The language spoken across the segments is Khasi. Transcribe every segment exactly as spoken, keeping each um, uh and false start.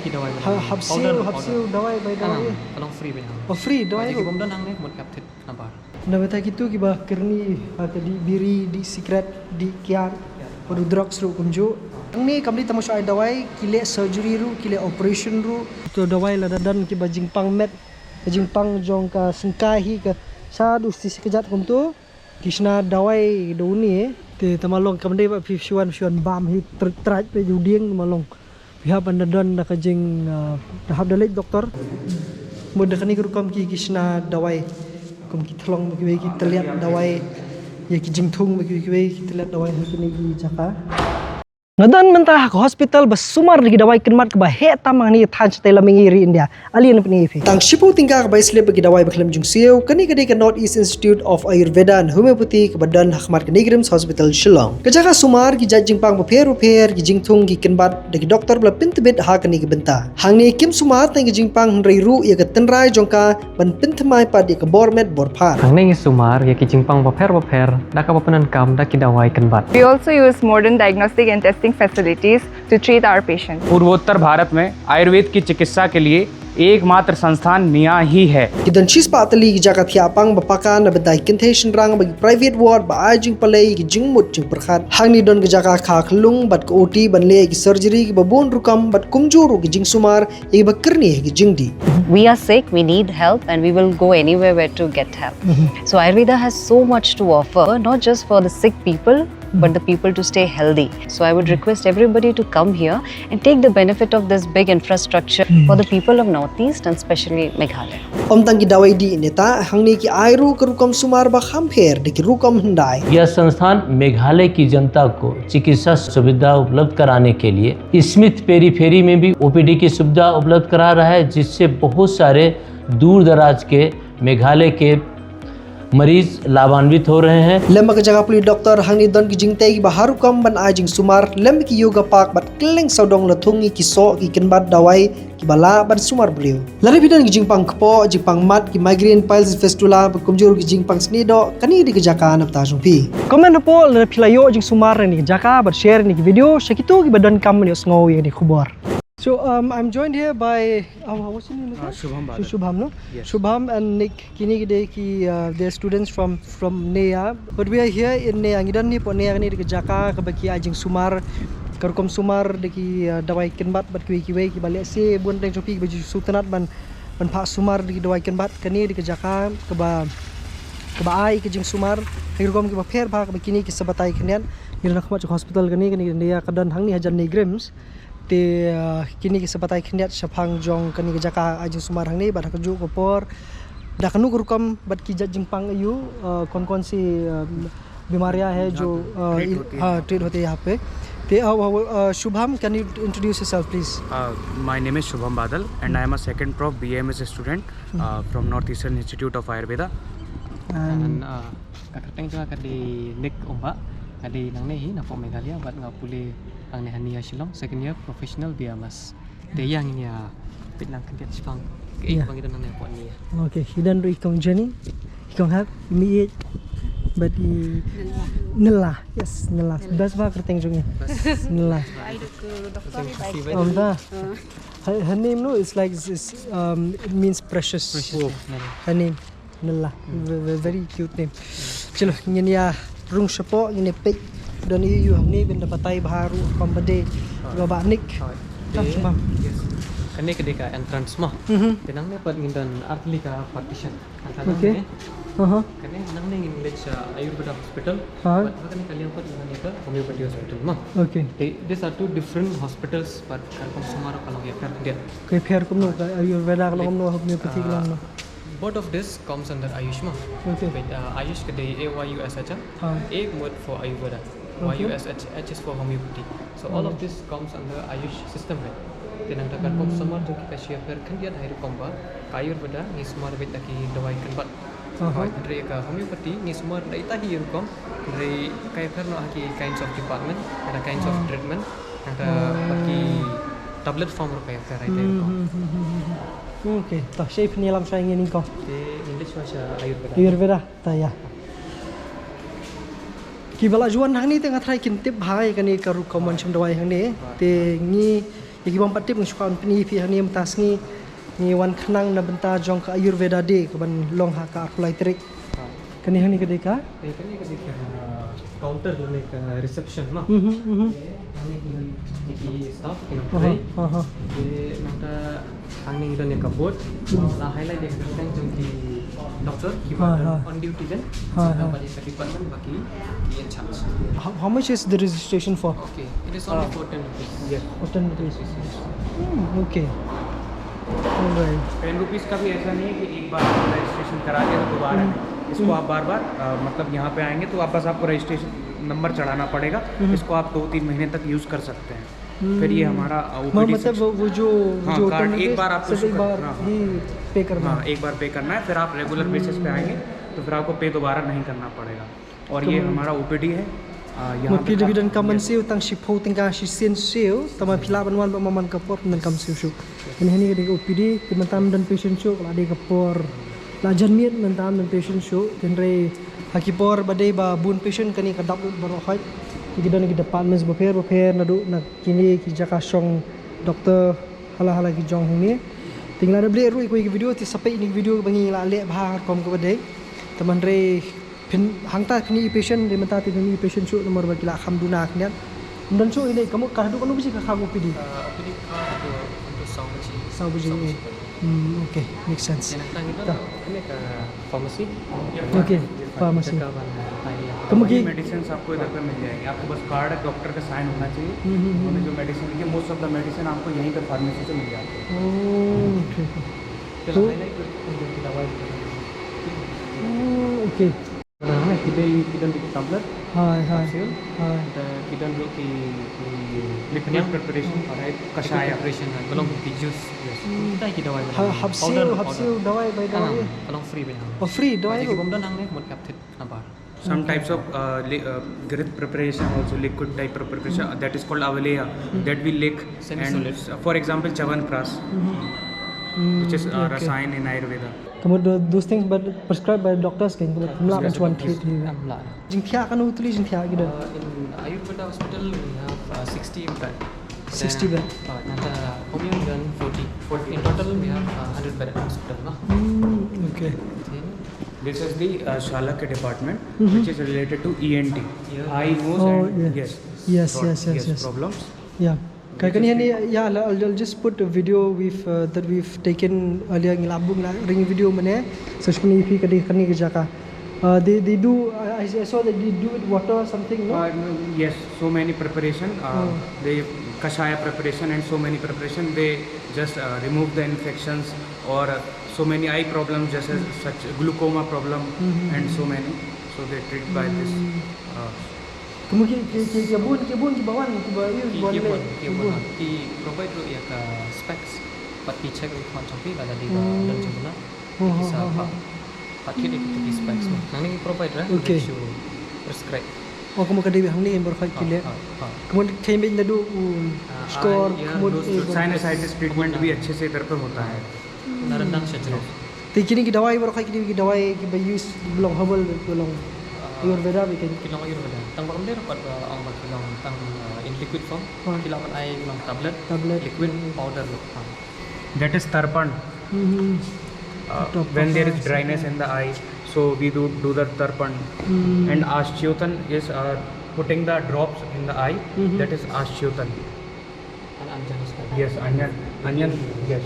Ki dawai ba ha, hap siew, hap siew dawai ba dawai. Ka long free ba. Oh, free dawai ruh. Ki bym don hangne mut ka thied nambar. Na bynta kito kiba kyrni ha ka dih biri, dih sikret, dih kiad, bad u drugs ruh kumjuh. Hangne kam dei tang ba shu ai dawai, ki leh surgery ruh, ki leh operation ruh. Kito dawai lada don kiba jingpang met, jingpang jong ka syngkai hi ka sa du sti sa kjat kumto. Ki shna dawai da une, te tang ba long kam dei ba phi shu wan shu wan bam hi tr-, trach peit u dieng tang ba long. Phi hap ban da don da ka jing, ah, da hap da leit doktor. Mut da kane ka rukom ki, ki shna dawai. Kum ki thlong ba kiwei ki tylliat dawai. Ïa ki jingthung ba kiwei kiwei ki tylliat dawai ha kine ki jaka. Nga don mynta ha ka hospital ba sumar da ki dawai kynbat kaba heh tam ha kane ka thaiñ shatei lam mihngi ri India. Ale ngan pyni ïa phi. Tang shiphew tyngka kaba ïaslip bad ki dawai ba khlem jong siew, kane ka dei ka North East Institute of Ayurveda and Homeopathy kaba don ha khmat ka NEIGRIHMS Hospital Shillong. Ka jaka sumar ki jait jingpang bapher bapher, ki jingthung ki kynbat da ki doktor ba la pyntbit ha kane ka bynta. Hangne kim sumar tang ki jingpang hynrei ruh ïa ka tynrai jong ka ban pynthymmai pat ïa ka bor met bor phad. Hangne ngi sumar ïa ki jingpang bapher bapher da kaba pyndonkam da ki dawai kynbat. We also use modern diagnostic and testing facilities to treat our patients. पूर्वोत्तर भारत में आयुर्वेद की चिकित्सा के लिए एकमात्र संस्थान नेहा ही है। Ki don shispah tylli ki jaka thiah pang ba paka na bynta ki kynthei shynrang bad ki private ward ba ai jingpalei ïa ki jingmut jingpyrkhat. Hangne don ka jaka kha khunlung bad ka O T ban leh ïa ki surgery kiba bun rukom bad kumjuh ruh ki jingsumar ïa kiba kyrni ha ki jingdih. We are sick, we need help, and we will go anywhere where to get help. So Ayurveda has so much to offer, not just for the sick people, but the people to stay healthy. So I would request everybody to come here and take the benefit of this big infrastructure for the people of Northeast and especially Meghalaya. Ym tang ki dawai dih ne ta, hangne ki ai ruh ka rukom sumar ba kham pher da ki rukom hyndai. यह संस्थान मेघालय की जनता को चिकित्सा सुविधा उपलब्ध कराने के लिए स्मिथ पेरीफेरी में भी ओपीडी की सुविधा उपलब्ध करा रहा है, जिससे बहुत सारे दूर दराज के मेघालय के मरीज लाभान्वित हो रहे हैं। Lem bad ka jaka pule doktor, hangne don ki jingtei kiba har rukom ban ai jingsumar, lem ki yoga park bad kylleng sawdong la thung ïa ki soh ki kynbat dawai kiba lah ban sumar briew. Lada phi don ki jingpang kpoh, jingpang mat, ki migraine, piles, fistula bad kumjuh ki jingpang snieh doh, kane ka dei ka jaka na bynta jong phi. Comment hapoh lada phi la ïoh jingsumar na kane ka jaka bad share ïa kane ka video sha kito kiba donkam ban ïohsngew ïa kane ka khubor. So, um, I'm joined here by, uh, what's your name again? Uh, Shubham Badal. Shubham, no? Yes. Shubham and Nick, kine ki dei ki, uh, they're students from, from NEIGRIHMS. But we are here in NEIGRIHMS. Ngi don hangne hapoh NEIGRIHMS, kane dei ka jaka kaba ki ai jingsumar, ka rukom sumar da ki, uh, dawai kynbat bad kiwei kiwei kiba lehse bun teng jong phi kiba ju sngewtynnat ban, ban phah sumar da ki dawai kynbat. Kane dei ka jaka kaba, kaba ai ka jingsumar ha ki rukom kiba pher bha, kaba kine ki sabatai khyndiat. Ngi don ha khmat jong ka hospital kane, kane ka dei ka don hangne hajan NEIGRIHMS. Te, uh, kine ki sabatai khyndiat shaphang jong kane ka jaka ai jingsumar hangne bad ha kajuh ka por da kano ka rukom bad ki jait jingpang aiu, uh, कौन कौन सी, uh, बीमारियां हैं जो, uh, treat होती हैं। हाँ, treat होती है यहाँ पे। ते, uh, uh, uh, Shubham, can you introduce yourself, please? Uh, my name is Shubham Badal and I am a second prof B A M S student, uh, from North Eastern Institute of Ayurveda. And, uh, ka kyrteng jong nga ka dei Nick Umbah, nga dei nangne hi napoh Meghalaya bad nga pule hangne ha NEIGRIHMS Shillong, second year professional B M S. Te ïa ngin ïa peit lang khyndiat shaphang kaei kaba ngi don nangne hapoh NEIGRIHMS. Okay, i don ruh i kong Jenny, i kong Hap, i mei ïeit bad i Nylla. Nylla, yes, Nylla. Best ba kyrteng jong i. Best. Nylla. Ai duk doktor i bai. Ym da. Her, her name, no, it's like, it's, um, it means precious. Precious, yeah, Nylla. Her name. Nylla. Ve-, ve-, very cute name. Chalo, ngin ïa rung shapoh, ngin ïa peit. Don aiu hangne ban da batai bha ruh, kumba dei. Ba, ba Nick. Tang Shubham. Yes. Kane ka dei ka entrance mo. Mhm. Te nangne pat ngin don ar tylli ka partition. Okay. Aha. Kane nangne ngin leit sha Ayurveda Hospital. Ha. Bad ha kane ka liang pat ngin leit ka Homeopathy Hospital mo. Okay. Te, these are two different hospitals, but ka rukom sumar ka long ïapher khyndiat. Ka ïapher kumno, ka Ayurveda ka long kumno, homeopathy ka long kumno? Both of this comes under Ayush mo. Okay. But, uh, Ayush ka dei A Y U S H, ah. Ha. A mut for Ayurveda. Okay. Y U S H, H is for homeopathy. So all of this comes under Ayush system, right? Te nangta ka rukom sumar jong ki ka shu ïapher khyndiat ha i rukom ba ka Ayurveda ngi sumar beit da ki dawai kynbat. Aha. Hynrei ka homeopathy ngi sumar da ita hi i rukom, hynrei ka ïapher noh ha ki kinds of department, da kinds of treatment. Nangta ba ki tablet form ruh ka ïapher ha ita i rukom. Hmm, hmm, hmm, hmm, hmm. Okay, to shei phin ïalam shwa ïa ngi nyngkong. Te ngin leit shwa sha Ayurveda. Ayurveda, ta ïa. Kiba la ju wan hangne te nga tharai kin tip bha ïa kane ka rukom wan shim dawai hangne. Te ngi Ïa ki bym pat tip, nga shu kwah ban pyni ïa phi hangne mynta sngi ngi wan khnang na bynta jong ka Ayurveda Day kaban long ha ka arphew lai tarik. Kane hangne ka dei ka? Eh, kane ka dei ka, uh, counter lane ka reception, no? Mhm, mhm. Hangne ki, ki staff ki nang trei. Aha, aha. Te nangta hangne ngi don ïa ka board. Hmm. La highlight ïa ka kyrteng jong ki doctor kiba on duty, then sa kynbat ïa ka department ba ki in charge. How, how much is the registration for? Okay, it is only for ten rupees. Yes. For ten rupees. Hmm, okay. Alright. Ten rupees का भी ऐसा नहीं है कि एक बार रजिस्ट्रेशन करा दिया तो दोबारा नहीं। इसको आप बार बार, अ, मतलब, यहाँ पे आएंगे तो आप बस आपको रजिस्ट्रेशन नंबर चढ़ाना पड़ेगा। इसको आप दो तीन महीने तक यूज़ कर सकते हैं। फिर ये हमारा, अ, मतलब, ओपीडी वो, वो जो, हाँ, जो कार्ड एक बार आपको सिर्फ एक बार ही पे करना है। हाँ, एक बार पे करना है, फिर आप रेगुलर बेसिस पे आएंगे तो फिर आपको पे दोबारा नहीं करना पड़ेगा। और ये हमारा ओपीडी है। अ, यहाँ पे phi don kam ban siew tang shiphew tyngka shisien siew, tang ba phi lah ban wan bad man ka por phi don kam siew shuh. Kane hangne ka dei ka OPD, te mynta ym don patient shuh, la dei ka por la jan miet mynta ym don patient shuh, hynrei ha ki por ba dei ba bun patient kane ka dap lut baroh khoit. Te ki don ki departments bapher bapher naduh na kine ki jaka shong doctor hala hala ki jong hangne. Te ngi la dep leh ruh ïa kawei ka video, te sa peit ïa kane ka video kaba ngi la leh bha rukom kaba dei. Te hynrei phin, hangta phin ïohi patient, te mynta te phin ïohi patient shuh namar ba ki la kham duna khyndiat. Ym don shuh hi lei, ka mut ka haduh katno baje ka khang OPD? Uh, OPD ka haduh, haduh saw baje. Saw baje. Hmm, okay, makes sense. Kane ka pharmacy. Okay, pharmacy. Ka mut ki medicine आपको इधर पे मिल जाएंगे। आपको बस कार्ड है, डॉक्टर का साइन होना चाहिए। हम्म, हम्म, उन्होंने जो मेडिसिन लिखी है, मोस्ट ऑफ द मेडिसिन आपको यहीं पे फार्मेसी से मिल जाती है। Oh, okay, okay. तो Oh, okay. Ki don, ki don ki tablet, hai, hai, capsule, hai, ki don ki, ki liquid preparation, right? Kashaya. Preparation, hai, ka long ki juice. Yes. Hmm. Kita ki dawai. Ha, hap siew, hap siew dawai bai dawai. Ka long free bai. Oh, free dawai. Ki bym don hangne, mut ka thit nabar. Some types of, uh, li-, uh, grith preparation, also liquid type of preparation, uh, that is called avaleya, that we lick. And, uh, for example, Chyawanprash, which is, uh, rasayan in Ayurveda. Ka mut tho-, those things but prescribed by doctors kan, ka mut ym lah ban shu wan treat hi. Jingthiah katno tylli jingthiah ki don? Uh, in Ayurveda hospital we have, uh, sixty bed. Sixty bed. Uh, nangta commune don forty. Forty. In total we have, uh, hundred bed hospital, no? Hmm, okay. This is the, uh, Shalakya department, which is related to E N T. Eye, nose, and yes. Yes, yes, yes, yes. Problems. Yeah. Ka, kane hangne, yeah, I'll, I'll just put a video with, uh, that we've taken earlier, ngi la buh, ngi la ring video mynne. So, shim ïa phi ka dei kane ka jaka. Uh, they, they do, I, I saw that they do with water or something, no? Uh, no, yes, so many preparation, uh, they kashaya preparation and so many preparation, they just, uh, remove the infections or, uh, so many eye problems, just as such glaucoma problem and so many. So they treat by this, uh, Ka mut ki, ki, ki, ki bun, ki bun kiba wan, kiba ïoh, ki bun, ki bun. Ki provide ruh ïa ka specs. Pat ki check ruh khmat jong phi lada dei ba don jong phi na. Ki sa pat, pat kit ïa ki specs. Nangne ki provide ruh. Okay. Shu prescribe. Oh, ka mut ka dei hangne baroh khoit ki leh. Ka mut ka mut naduh u score, ka mut sinusitis treatment bhi acche se idhar pe hota hai. Na ryndang sha jrong. Te kine ki dawai baroh khoit, kine ki dawai kiba use, ki long herbal, ki long Ayurveda bad ki, ki long Ayurveda. Tang ba kam dei ruh pat ba ong ba ki long tang, uh, in liquid form. Ki lah ban ai ki long tablet, tablet, liquid, powder ruh. That is tarpan. Uh, when there is dryness in the eye, so we do, do the tarpan. And aschotan is, uh, putting the drops in the eye. That is aschotan. Yes, anjan, anjan, yes.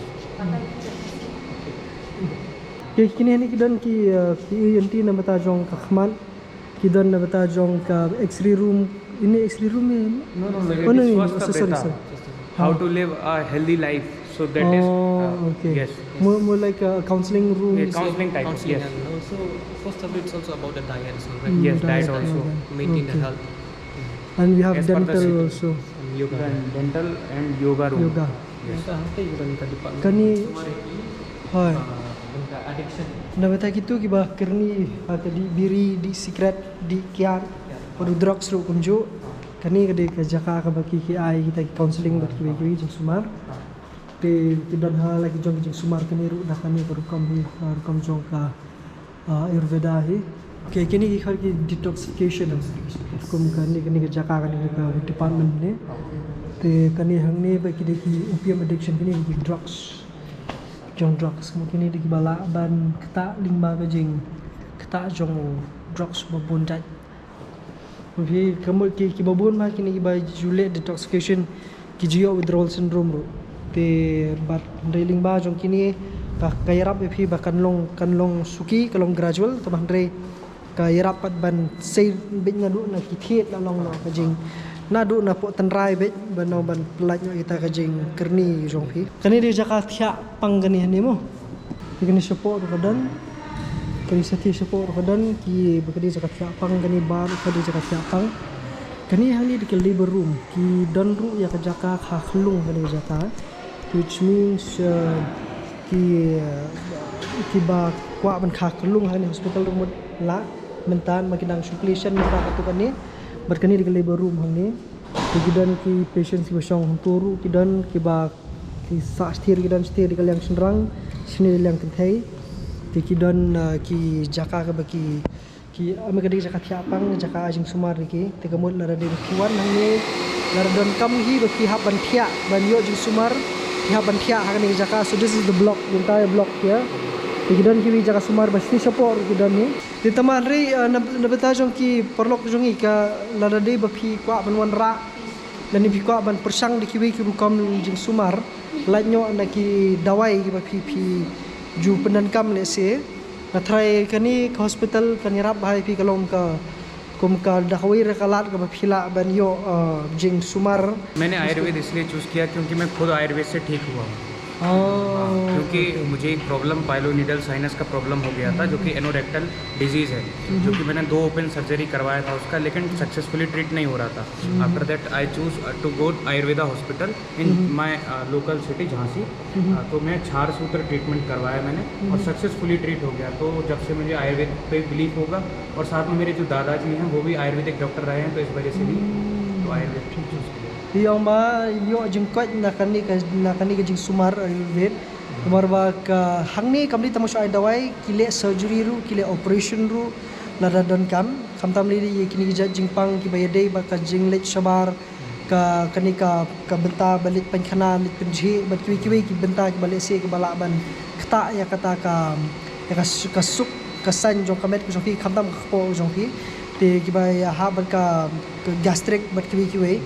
Ki, kine hangne ki don ki, uh, ki E N T na bynta jong ka khmat, ki don na bynta jong ka X-ray room, ine X-ray room ine? No, no, no, it is first, sorry, sorry. How to live a healthy life, so that is, uh, okay. Yes. More, more like a counseling room. Yeah, counseling type, yes. And also, first of all, it's also about the diet as well, right? Yes, diet also. Maintain the health. And we have dental also. And yoga. Then dental and yoga room. Yoga. Yes. Kane, hai. Na bynta kito kiba kyrni ha ka dih biri, dih sikret, dih kiad, bad drugs ruh kumjuh. Kane ka dei ka jaka kaba ki, ki ai kita ki counseling bad kiwei kiwei jingsumar. Te ki don ha la ki jong ki jingsumar kane ruh da kane ka rukom hi, rukom jong ka Ah, Ayurveda hi. Okay, kine ki khar ki detoxification. Kum kane, kane ka jaka, kane ka department ne. Te kane hangne ba ki dei ki opium addiction, kine ki drugs. Jong drugs mo, kine dei ki ba lah ban ktah lyngba ka jing ktah jong drugs ba bun jait. Phi ka mut ki ki ba bun ba kine ki ba ju leh detoxification, ki ju ïoh withdrawal syndrome ruh. Te bad hynrei lyngba jong kine ka ka ïarap ïa phi ba kan long kan long suki, ka long gradual, te bad hynrei ka ïarap pat ban sei beit naduh na ki thied la long na ka jing naduh na pok tynrai beit ban nang ban pyllait noh ïa ka jingkyrni jong phi. Kane dei jaka thiah pang kane hangne mo. Te kane shapoh ruh ka don. Kane sa thiah shapoh ruh ka don ki ba ka dei jaka thiah pang, kane ba ruh ka dei jaka thiah pang. Kane hangne dei ka labor room, ki don ruh ïa ka jaka kha khlung kane jaka. Which means uh, ki uh, ki ba kwah ban kha khlung hangne hospital ruh mut lah mynta ma ki dang shu khleh shen mynta katu kane. Bad kane dei ka labor room hangne. Te ki don ki patients ki ba shong hangto ruh ki don ki ba ki sah stir, ki don stir dei ka liang shynrang, shane dei liang kynthei. Te ki don uh, ki jaka ka ba ki ki ama ka dei jaka thiah pang, jaka jingsumar dei ki. Te ka mut lada dei ba phi wan hangne, lada don kam hi ba phi hap ban thiah ban ïoh jingsumar, phi hap ban thiah ha kane ka jaka. So this is the block, the entire block here. Te ki don kiwei jaka sumar ba shisha por ki don hi. Te tang hynrei uh, na na bynta jong ki paralok jong ngi, ka lada dei ba phi kwah ban wanrah lane phi kwah ban pyrshang da kiwei ki rukom jingsumar, lait noh na ki dawai ki ba phi phi ju pyndonkam lehse. Nga tharai kane ka hospital kan ïarap bha ïa phi, ka long ka kum ka da kawei re ka lad ka ba phi lah ban ïoh uh, jingsumar. मैंने आयुर्वेद इसलिए चूज़ किया क्योंकि मैं खुद आयुर्वेद से ठीक हुआ हूँ। Oh, क्योंकि मुझे एक प्रॉब्लम, पाइलोनिडल साइनस का प्रॉब्लम हो गया था, जो कि एनोरेक्टल डिजीज़ है, जो कि मैंने दो ओपन सर्जरी करवाया था उसका, लेकिन सक्सेसफुली ट्रीट नहीं हो रहा था। After that I choose to go Ayurveda hospital in my local city Jhansi. तो मैं क्षार सूत्र ट्रीटमेंट करवाया मैंने और सक्सेसफुली ट्रीट हो गया। तो जब से मुझे आयुर्वेद पे बिलीफ होगा और साथ में मेरे जो दादाजी हैं वो भी आयुर्वेदिक डॉक्टर रहे हैं, तो इस वजह से भी तो आयुर्वेद चूज़ किया। Ïa ma ïoh jingkoit na kane ka na kane ka jingsumar Ayurved. Namar ba ka hangne kam dei tang ba shu ai dawai, ki leh surgery ruh, ki leh operation ruh lada don kam. Khamtam lei ïa kine ki jait jingpang ki ba ïadei bad ka jingleit shabar, ka kane ka ka bynta ba leit painkhana, leit pynjhieh bad kiwei kiwei ki bynta ki ba lehse ki ba lah ban ktah ïa kata ka ïa ka suk ka saiñ jong ka met ka jong phi, khamtam ka kpoh jong phi. Te ki ba ïa ha bad ka gastric bad kiwei kiwei.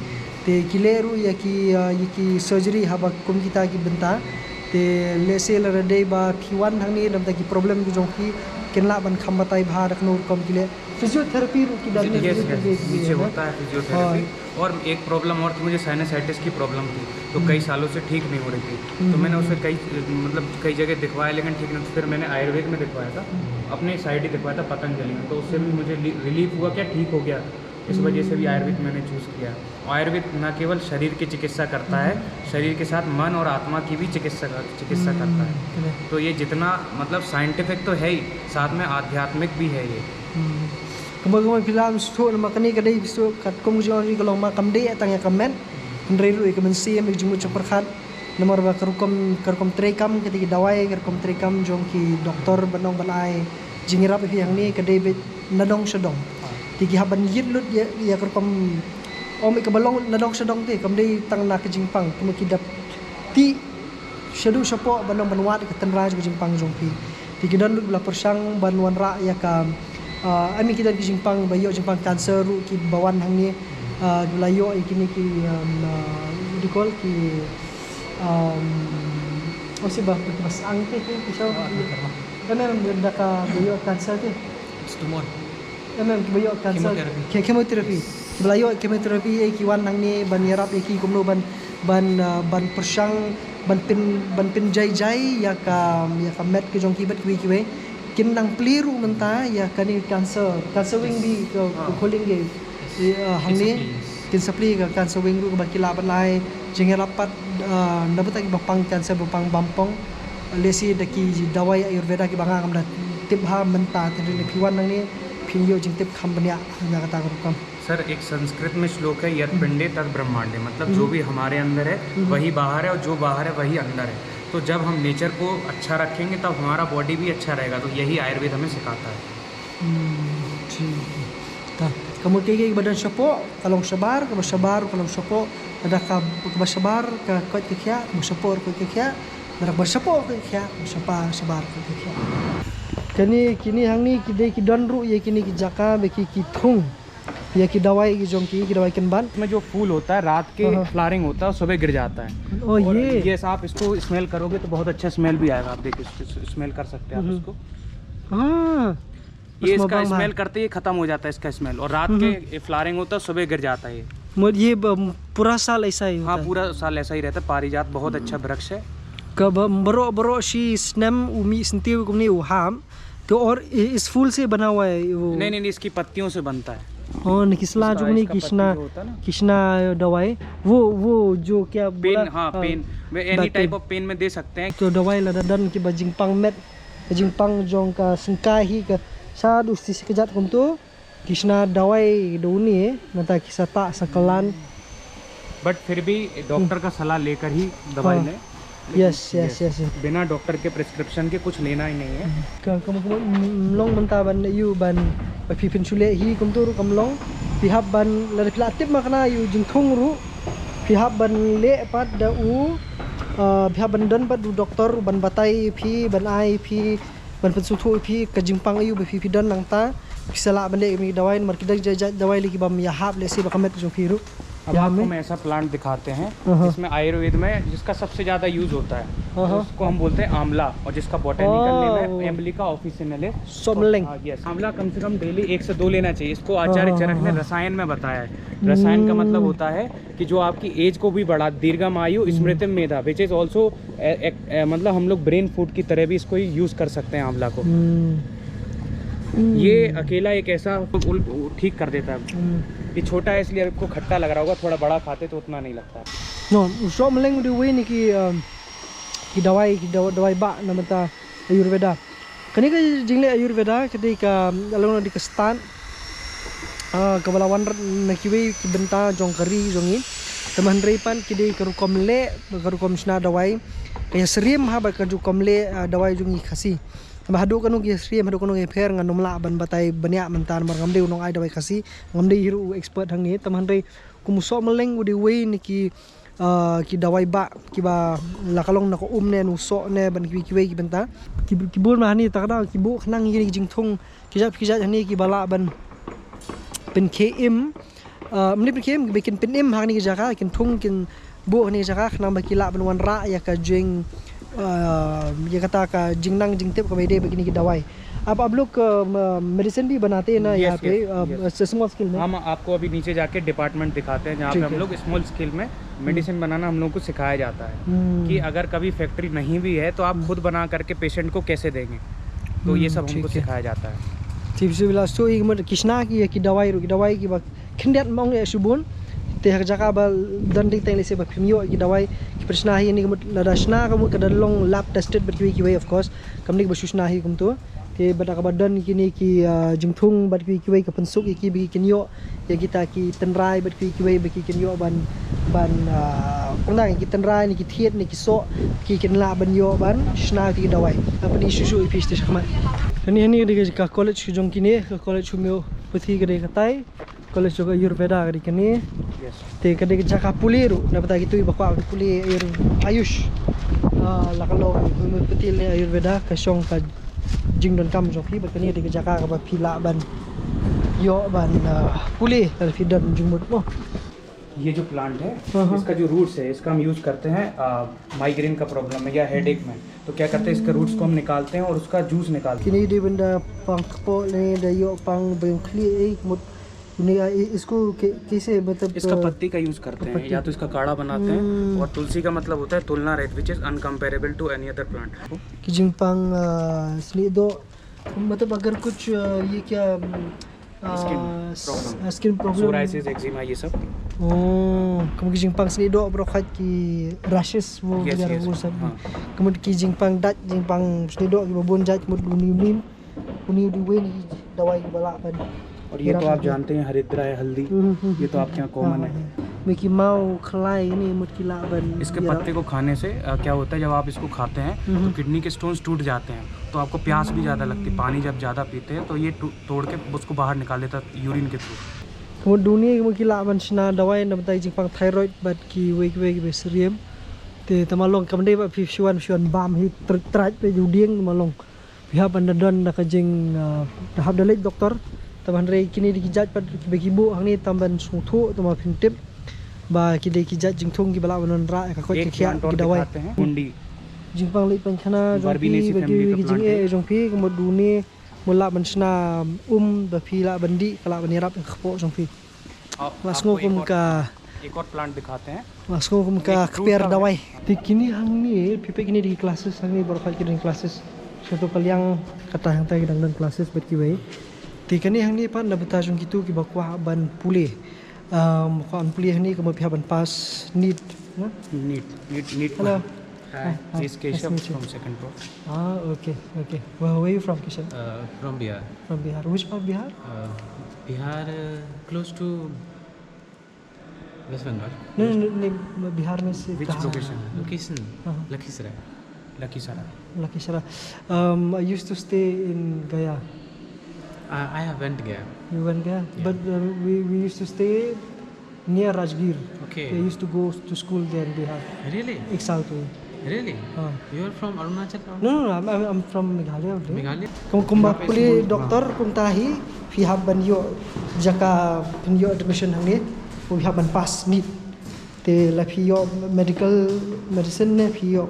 Te ki leh ruh ïa ki ïa ki surgery haba kum kita ki bynta. Te lehse lada dei ba phi wan hangne namar ki problem ki jong phi kin lah ban kham batai bha da kano rukom ki leh. Physiotherapy ruh ki don. Yes yes, नीचे होता है फिजियोथेरेपी। और एक प्रॉब्लम और थी, मुझे साइनसाइटिस की प्रॉब्लम थी, तो कई सालों से ठीक नहीं हो रही थी। तो मैंने उसे कई मतलब कई जगह दिखवाया लेकिन ठीक नहीं। फिर मैंने आयुर्वेद में दिखवाया था, अपने साइड ही दिखवाया था पतंजलि में, तो उससे भी मुझे रिलीफ हुआ, क्या ठीक हो गया। इस वजह से भी आयुर्वेद मैंने चूज़ किया। आयुर्वेद न केवल शरीर की चिकित्सा करता है, शरीर के साथ मन और आत्मा की भी चिकित्सा चिकित्सा करता है। तो ये जितना मतलब साइंटिफिक तो है ही, साथ में आध्यात्मिक भी है ये। Kumba kumba phi lah ban sngewthuh namar kane ka dei sngewthuh katkum jong ngi ka long ma kam dei tang ïa ka met. Hynrei ruh ïa ka mynsiem, ïa ka jingmut jingpyrkhat. Namar ba ka rukom ka rukom treikam, ka dei ki dawai, ka rukom treikam jong ki doktor ban ong ban ai jingïarap ïa phi hangne ka dei beit na dong sha dong. Te ki hap ban ïit lut ïa ïa ka rukom ong ïa ka ba long na dong sha dong te kam dei tang na ka jingpang, kumba ki dap tih shaduh shapoh ban ong ban wad ïa ka tynrai jong ka jingpang jong phi. Te ki don ruh ki ba la pyrshang ban wanrah ïa ka, ah, I mean ki don ki jingpang ba ïoh jingpang cancer ruh ki ba wan hangne, ah, ki ba la ïoh ïa kine ki, um, ah, what do you call, ki, um, oh si ba ki ba sang te ki ki shaw. Em em da ka ba ïoh cancer te. Tumor. Em em ki ba ïoh cancer. Chemotherapy. Ki chemotherapy. Ba la ïoh chemotherapy, eh, ki wan hangne ban ïarap ïa ki kumno ban ban uh, ban pyrshang ban pyn ban pynjai jai ïa ka ïa ka met ka jong ki bad kiwei kiwei. Kin nang plie ruh mynta ïa kane cancer, cancer wing bi ka ka khuling ge. Ïa, uh, hangne kin sa plie ka cancer wing ruh ba ki lah ban ai jingïarap pat, uh, na bynta ki ba pang cancer, ba pang bampong. Lehse da ki dawai Ayurveda ki ba nga ngam da tip ha mynta, te hynrei phi wan nangne phin ïoh jingtip kham bniah ïa kata ka rukom. Sir, एक संस्कृत में श्लोक है, यत् पिंडे तत् ब्रह्मांडे, मतलब जो भी हमारे अंदर है वही बाहर है और जो बाहर है वही अंदर है। तो जब हम नेचर को अच्छा रखेंगे तब हमारा बॉडी भी अच्छा रहेगा। तो यही आयुर्वेद हमें सिखाता है। Hmm, ठीक है। Ta, ka Mut ki, ki ba don shapoh ka long shabar, ka ba shabar ka long shapoh. Lada ka, ka ba shabar ka koit ka khiah, ka ba shapoh ka koit ka khiah. Lada ka ba shapoh ka koit ka khiah, ka ba shabar, shabar ka koit ka khiah. Kini, kini hangne ki dei ki don ruh ïa kini ki jaka ba ki, ki thung ïa ki dawai ki jong ki, ki dawai kynbat. इसमें जो फूल होता है, रात के हाँ, हाँ। फ्लावरिंग होता है, सुबह गिर जाता है। Oh, और ये। ये आप इसको स्मेल करोगे तो बहुत अच्छा स्मेल भी आएगा। आप देखिए, स्मेल कर सकते हैं आप हम्म। इसको। हाँ। ये उसमें इसका बम है। स्मेल करते ही खत्म हो जाता है, इसका स्मेल। और रात हम्म। के फ्लावरिंग होता है, सुबह गिर जाता है ये। Mut ye ba, pura saal aisa hi हाँ, hota hai? पूरा साल ऐसा ही रहता है। पारिजात बहुत अच्छा वृक्ष है। Ka ba, baroh baroh shi snem u mih senti kumne u hap. Ka, aur i-, is phool se bana hua hai wo? नहीं नहीं नहीं, इसकी पत्तियों से बनता है। Oh, na ki sla इसका- jong ne इसका ki पत्ती shna, जो होता है ना। ki shna dawai. Wo, wo jo kya pen, bola? हाँ, हाँ। Pen. Any Back type pain. Off pen में दे सकते हैं। To dawai lada don ki ba jingpang met, ki jingpang jong ka syngkai hi ka, sa du sti si kjat kumto. Ki shna dawai da une, nangta ki sa tah sa kylla. But फिर भी डॉक्टर का सलाह लेकर ही दवाई हाँ। लें। Yes, yes, yes, yes. बिना डॉक्टर के प्रिस्क्रिप्शन के कुछ लेना ही नहीं है। Ka, ka, ka, mm, long mynta ban ïoh ban, ba phi phin shu leh hi kumto ruh kam long. Phi hap ban, lada phi la tip ma kane ïoh jingthung ruh. Phi hap ban leh pat da u, uh, phi hap ban don pat u doktor ban batai phi, ban ai phi, ban pynsngewthuh phi ka jingpang ïoh ba phi, phi don nangta. Phi sa lah ban leh ïa ki dawai, namar ki don jait jait dawai lei ki bym ïahap lehse bad ka met jong phi ruh. अब या आपको मैं मैं ऐसा प्लांट दिखाते हैं हाँ, हाँ। जिसमें आयुर्वेद में जिसका सबसे ज्यादा यूज होता है, हाँ, हाँ। उसको हम बोलते हैं आंवला, और जिसका बॉटेनिकल Oh. नेम है एम्बलिका ऑफिसिनलिस। Somleng. हाँ, यस। आंवला कम से कम डेली एक से दो लेना चाहिए। इसको हाँ, आचार्य हाँ, चरक हाँ, ने हाँ। रसायन में बताया है। रसायन का मतलब हम्म। होता है कि जो आपकी एज को भी बढ़ा, दीर्घायु, हम्म। स्मृति मेधा, विच इज ऑल्सो, मतलब हम लोग ब्रेन फूड की तरह भी इसको यूज कर सकते हैं आंवला को। Hmm. ये अकेला एक ऐसा उल- ठीक कर देता है। Hmm. ये छोटा है इसलिए आपको खट्टा लग रहा होगा, थोड़ा बड़ा खाते तो उतना नहीं लगता। No, u sohmleng u dei uwei na ki, um, ki dawai, ki daw- dawai bah na bynta Ayurveda. Kane ka jingleh Ayurveda ka dei ka, um, la long na dei ka stad, uh, kaba la wanrah na kiwei ki bynta jong ka ri jong ngi. Te hynrei pat ki dei ka rukom leh, ka rukom shna dawai, ka ïasyriem ha bad ka rukom leh, uh, dawai jong ngi Khasi. Te haduh katno ka ïasyriem, haduh katno ka ïapher, ngan ym lah ban batai bniah mynta namar ngam dei u nongai dawai Khasi, ngam dei hi ruh u expert hangne. Te hynrei kum u sohmleng u dei uwei na ki, uh, ki dawai bah kiba la ka long na ka um ne, na u soh ne, bad kiwei kiwei ki bynta. Ki, ki bun ma hangne, ta ka daw ki buh khnang ïa kine ki jingthung ki jait ki jait hangne kiba lah ban pynkhie im. Uh, ym dei pynkhie im, ba kin pynim ha kane ka jaka, kin thung, kin buh ha kane ka jaka khnang ba ki lah ban wanrah ïa ka jing, uh, ïa kata ka jingnang jingtip kaba ïadei bad kine ki dawai. आप आप लोग, uh, medicine भी बनाते हैं ना यहाँ पे? Yes. Uh, small scale में? हम आपको अभी नीचे जाके डिपार्टमेंट दिखाते हैं जहाँ पे ठीक हम है। लोग स्मॉल स्केल में मेडिसिन बनाना हम लोग को सिखाया जाता है Hmm. कि अगर कभी फैक्ट्री नहीं भी है तो आप खुद बना करके पेशेंट को कैसे देंगे, तो ये Hmm, सब हमको ठीक है। सिखाया जाता है। Te shu la shu i mut ki shna ki, ki dawai ruh, ki dawai kiba khyndiat mong ïa shibun. Te ha ka jaka ba don dei teng lehse ba phim ïoh ki dawai, ki pynshna hi ne, ka mut lada shna ka mut ka da long lab tested bad kiwei kiwei, of course. Kam dei ba shu shna hi kumto. Te bad kaba don kine ki, uh, jingthung bad kiwei kiwei, ka pynsuk ïa ki ba ki kin ïoh ïa kita ki tynrai bad kiwei kiwei ba ki kin ïoh ban, ban, uh, kumta ki tynrai ne, ki thied ne, ki soh, ki kin lah ban ïoh ban shna ki dawai. Hapdeng shu shu i phi sha khmat. Kane hangne ka dei ka college ka jong kine, ka college homeopathy ka dei katai. College jong ka Ayurveda ka dei kane. Yes. Te ka dei ka jaka pule ruh, na bynta kito kiba kwah ban pule Ayur-, Ayush. Ah, la ka long homeopathy ne Ayurveda, ka shong ka jingdonkam jong phi, bad kane ka dei ka jaka kaba phi lah ban ïoh ban, ah, pule lada phi don jingmut mo. ये जो प्लांट है, हाँ, हाँ। इसका जो रूट्स है, इसका हम यूज करते हैं माइग्रेन का प्रॉब्लम है या हेडेक में। तो क्या करते हैं, इसके रूट्स को हम निकालते हैं और उसका जूस निकालते हैं। Kine dei ban da pang kpoh ne, da ïoh pang ba ïong khlieh ei, mut ne, ah, i-, इसको कै-, कैसे, मतलब, इसका uh, पत्ती का यूज करते हैं, पत्ती। या तो इसका काढ़ा बनाते हैं हम्म। और तुलसी का मतलब होता है तुलना रहित, which is uncomparable to any other plant। Ki jingpang, ah, snieh doh. मतलब अगर कुछ, ah, ये क्या, mm, ah, Skin s- problem। ah, skin problem. Psoriasis, eczema, ये सब। Oh, ka mut ki jingpang snieh doh baroh khoit ki rashes mo, Yes, ki yes, rashes. हाँ। Ka mut ki jingpang dait, jingpang snieh doh kiba bun jait, mut uni uni. Uni uni wei na ki dawai kiba lah ban. और ये तो आप जानते हैं, हरिद्रा है, हल्दी, हम्म, हम्म, ये तो आपके यहाँ कॉमन है। Mut ki maw khlai ne, mut ki lah ban. इसके पत्ते को खाने से, अ, क्या होता है, जब आप इसको खाते हैं हम्म। तो किडनी के स्टोन्स टूट जाते हैं, तो आपको प्यास भी ज़्यादा लगती है। पानी जब ज़्यादा पीते हैं तो ये टू-, तोड़ के उसको बाहर निकाल देता है यूरिन के through. Kumno duni kumno ki lah ban shna dawai na bynta jingpang thyroid bad kiwei kiwei kiba syriem. Te tang ba long kam dei ba phi shuan shuan bam hi tr-, trach ba ju dieng tang ba long. Phi hap ban da don da ka jing, ah, da hap da leit doktor. Tang ba hynrei kine dei ki jait pat kiba ki buh hangne tang ban sngewthuh tang ba phin tip ba ki dei ki jait jingthung kiba lah ban wanrah ïa ka koit ka khiah ki dawai. Jingpang leit pang khana jong phi ba kiwei ki jingeh jong phi kumno duni kumno lah ban shna um ba phi lah ban dih ka lah ban ïarap ïa ka kpoh jong phi. Lah sngew kum ka, एक और प्लांट दिखाते हैं। Lah sngew kum ka kper dawai. Te kine hangne phi peit kine dei classes hangne baroh kine dei classes. Sha to ka liang kata hangta ki dang don classes bad kiwei. Te kane hangne pat na bynta jong kito kiba kwah ban pule. Um, kwah ban pule hangne kumno phi hap ban pass NEET na? NEET, NEET, NEET. Hello. Hi, hi, nice to meet you. From second floor. Ah, okay, okay. Well, where are you from, Kishan? Uh, from Bihar. From Bihar. Which part of Bihar? Uh, Bihar, uh, close to West Bengal. No, no, no, no, Bihar mein se kahan? Which location? Location? Uh-huh. Lakhisarai. Lakhisarai. Lakhisarai. Um, I used to stay in Gaya. Uh, I have went Gaya. You went Gaya? Yeah. But, uh, we, we used to stay near Rajgir. Okay. I used to go to school there in Bihar. Really? Ek saal to. Really? Haan. You are from Arunachal or? No, no, no, I'm, I'm, I'm from Meghalaya only. Meghalaya? Kum, kumba pule doctor kumta hi, phi hap ban ïoh jaka, phin ïoh admission hangne, phi hap ban pass NEET. Te la phi ïoh medical, medicine ne, phi ïoh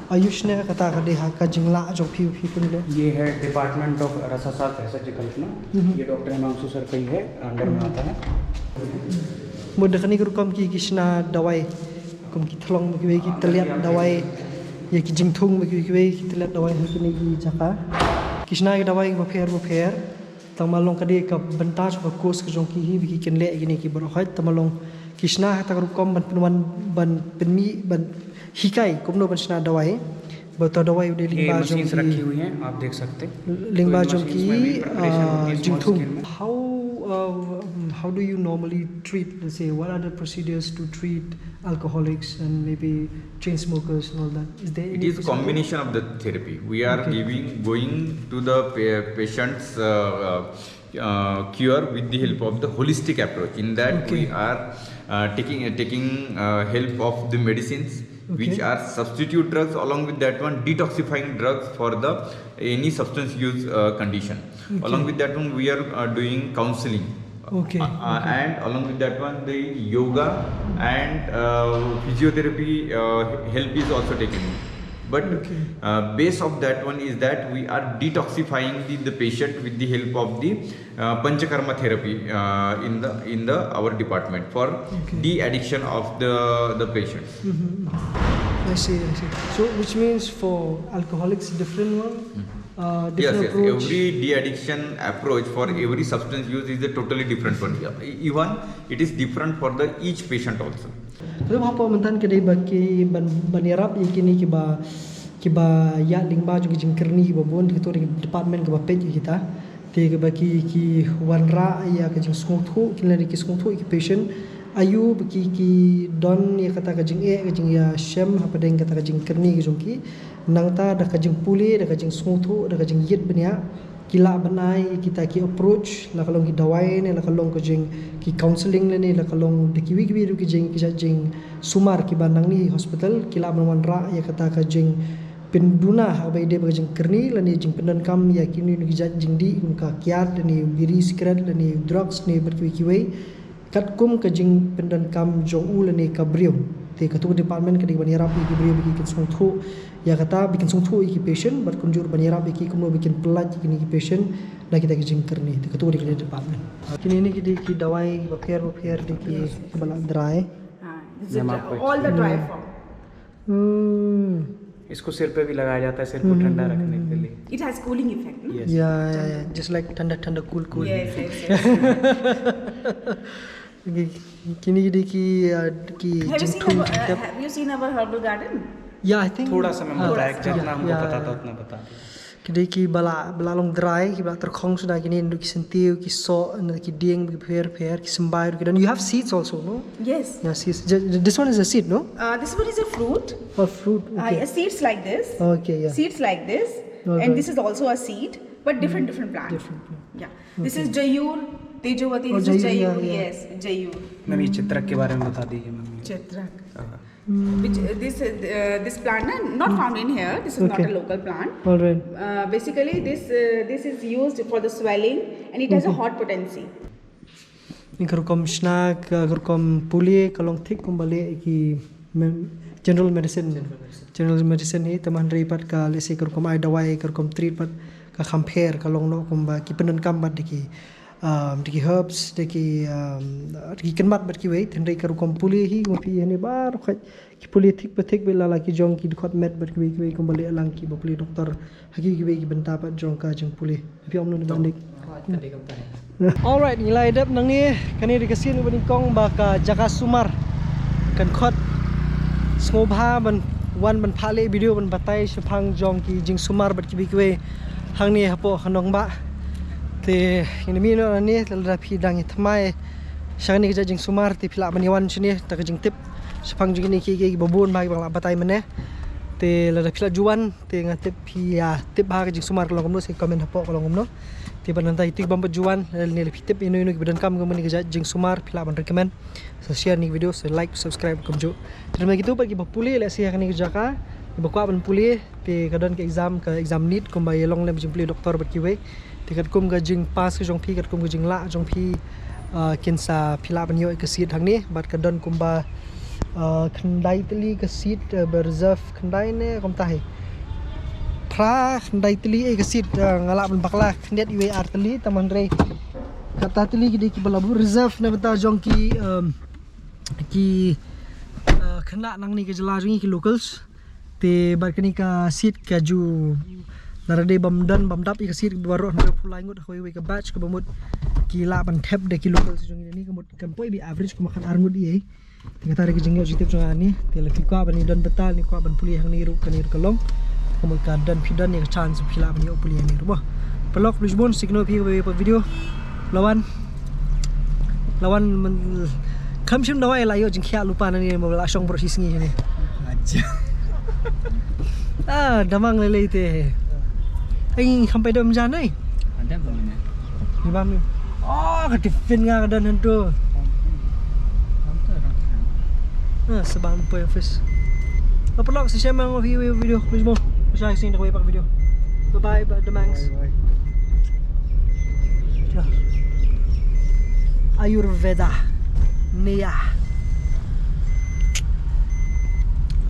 Ayush ne, kata ka dei ha ka jinglah jong phi, phi pule. ये है department of रसाशास्त्र, भेषज कल्पना। हम्म। ये डॉक्टर हिमांशु सर का ही है, अंडर में आता है। Mut da kane ka rukom ki, ki shna dawai. Kum ki thlong ba kiwei ki tylliat dawai. Ïa ki jingthung ba kiwei kiwei ki tylliat dawai ha kine ki jaka. Ki shna ki dawai bapher bapher. Tang ba long ka dei ka bynta jong ka course ka jong ki hi ba ki kynleh kine ki baroh khoit. Tang ba long ki shna ha kata ka rukom ban pynwan ban pynmih ban hikai kumno ban shna dawai. Ba uta dawai u dei lyngba jong ki, ये मशीन्स रखी हुई हैं, आप देख सकते हैं। Lyngba jong ki, ah, jingthung. How, uh, how do you normally treat, let's say, what are the procedures to treat alcoholics and maybe chain smokers and all that? Is there any procedure? It is a combination of the therapy. We are giving, going to the pa-, patients, uh, uh, uh, cure with the help of the holistic approach. In that, we are, uh, taking, uh, taking, uh, help of the medicines, which are substitute drugs, along with that one, detoxifying drugs for the any substance use, uh, condition. Along with that one, we are, uh, doing counseling. Okay. Uh, uh, and along with that one, the yoga and, uh, physiotherapy, uh, help is also taken. But, uh, base of that one is that we are detoxifying the, the patient with the help of the, uh, panchakarma therapy, uh, in the, in the our department for de-addiction of the, the patients. I see, I see. So, which means for alcoholics, different one? Uh, different approach. Yes, yes. Every de-addiction approach for every substance use is a totally different one. Yeah, e-, even it is different for the each patient also. Te hapoh mynta ka dei ba ki ban, ban ïarap ïa kine kiba, kiba ïaid lyngba jong ki jingkyrni kiba bun, kito ki department kiba peit ïa kita. Te kiba ki, ki wanrah ïa ka jingsngewthuh, ki lane ki sngewthuh ïa ki patient. Aïu ba ki, ki don ïa kata ka jingeh, ka jingïashem hapdeng kata ka jingkyrni ka jong ki. Nangta da ka jingpule, da ka jingsngewthuh, da ka jingïit bniah, ki lah ban ai kita ki approach, la ka long ki dawai ne, la ka long ka jing ki counseling ne, la ka long da kiwei kiwei ruh ki jing, ki jait jingsumar kiba nangne hospital, ki lah ban wanrah ïa kata ka jingpynduna ha kaba ïadei bad ka jingkyrni lane jingpyndonkam ïa kino kino ki jait jingdih kum ka kiad lane biri sikret lane drugs ne bad kiwei kiwei. Katkum ka jingpyndonkam jong u lane ka briew. Te kato ka department ka dei ban ïarap ïa ki briew ba ki kin sngewthuh ïa kata, ba kin sngewthuh ïa ki patient, bad kumjuh ban ïarap ïa ki kumno ba kin pyllait ïa kine ki patient na kita ki jingkyrni. Te kato ka dei ka department. Kine ne ki dei ki dawai bapher bapher dei ki, kiba la dry. Ah, this is all the dry form. Hmm. इसको सिर पे भी लगाया जाता है, सिर को ठंडा रखने के लिए। It has cooling effect, no? Yes. Yeah, yeah, yeah. Just like ठंडा ठंडा, cool cool. Yes, yes, yes. Okay, kine ki dei ki, uh, ki jingthung jingtep. Have you seen our, uh, have you seen our herbal garden? Yeah, I think थोड़ा सा मैं बताया, जितना हमको पता था उतना बता दिया। Ki dei kiba la, ba la long dry, kiba la tyrkhong suda kine, naduh ki syntiew, ki soh, naduh ki dieng bapher bapher, ki symbai ruh ki don. You have seeds also, no? Yes. Yeah, seeds. Ju-, this one is a seed, no? Uh, this one is a fruit. Oh, fruit. Uh, okay. Yeah, seeds like this. Okay, yeah. Seeds like this. All right. And this is also a seed, but different, different plant. Different plant. Yeah. This is jayur. Tejavati, Oh, this is Jayu, yeah, Jayu, yeah. Yes, Jayu. Ma'am, ये चित्रक के बारे में बता दीजिए ma'am. Chitrak. हाँ। Which, uh, this uh, this plant, uh, not found in here. This is not Okay. A local plant. Alright. Uh, basically, this uh, this is used for the swelling, and it has a hot potency. Ni ka rukom shna ka rukom pule ka long thik kumba leh ki general medicine. General medicine hi, tangba hynrei pat ka lehse ka rukom ai dawai, ka rukom treat pat ka kham pher, ka long noh kumba ki pyndonkam bad da ki um, da ki herbs, da ki um, da ki kynmat bad kiwei. Hynrei ka rukom pule hi kumba phi ïohi hangne baroh khoit ki pule thik pa thik, bad lala ki jong ki dkhot met bad kiwei kiwei kumba leh lang kiba pule doktor ha ki kiwei ki bynta pat jong ka jingpule. Phi ong kumno, Nick? Alright, ngi la dep nangne. Kane dei ka sien ba nyngkong ba ka jaka sumar kan khot. Sngewbha ban wan ban pha leh video ban batai shaphang jong ki jingsumar bad kiwei kiwei hangne hapoh ka nongbah. Te ngin mih noh nangne, lada phi dang ïa thymmai sha kane ka jaka jingsumar te phi lah ban ïa wan shane, da ka jingtip shaphang jong kine kiei kiei kiba bun ba ki ba nga la batai mynne. Te lada phi lah ju wan te nga tip phi ïa tip ba ka jingsumar ka long kumno, sa comment hapoh ka long kumno. Te ban nang tai tik bam ba ju wan, lada phi tip ïa ino ino kiba donkam kumne ka jaka jingsumar, phi lah ban recommend. Sa share ïa kane ka video, sa like, subscribe kumjuh. Te namar kito pat kiba pule lehse ha kane ka jaka, kiba kwah ban pule, te ka don ka exam, ka exam NEET kumba ïa long lem jingpule doktor bad kiwei. Te katkum ka jingpass ka jong phi, katkum ka jinglah jong phi, uh, kin sa phi lah ban ïoh ka seat hangne, bad ka don kumba uh, khyndai tylli ka seat, uh, ba reserve khyndai ne kumta hi. Phra khyndai tylli ei ka seat, uh, nga lah ban bakla khyndiat iwei ar tylli, tangba hynrei kata tylli ki dei kiba la buh reserve na bynta jong ki, um, ki uh, khynnah nangne ka jylla jong ngi, ki locals. Te bad kane ka seat ka ju, lada dei bym don bym dap ïa ka seat baroh hynriewphew lai ngut ha kawei ka batch kaba mut ki lah ban thep da ki locals jong ngi ne, ka mut kan poi beit average kumba khatar ngut ei. Te kata dei ka jingïoh jingtip jong nga ne. Te lada phi kwah ban ïa don bynta, ne kwah ban pule hangne ruh, kane ruh ka long. Ka mut ka don, phi don ïa ka chance phi lah ban ïoh pule hangne ruh mo. Paralok, khublei shibun, sa ïakynduh ïa phi ha kawei pat video. La wan, la wan, man, kham shym dawai la ïoh jingkhiah lypa nangne, mo, la shong baroh shi sngi ne. Aja. Ah, da mang lei lei te. Ai, kham poi dam jan ai. Ada ba ne? Ni bam ni. Oh, ka tiffin nga ka don hangto. Ah, sa bam poi office. Paralok, sa shem ma nga ha kawei video, please mo. Sa shem da kawei pat video. Bye bye, bye, the mangs. Bye bye. Ayurveda. Nia.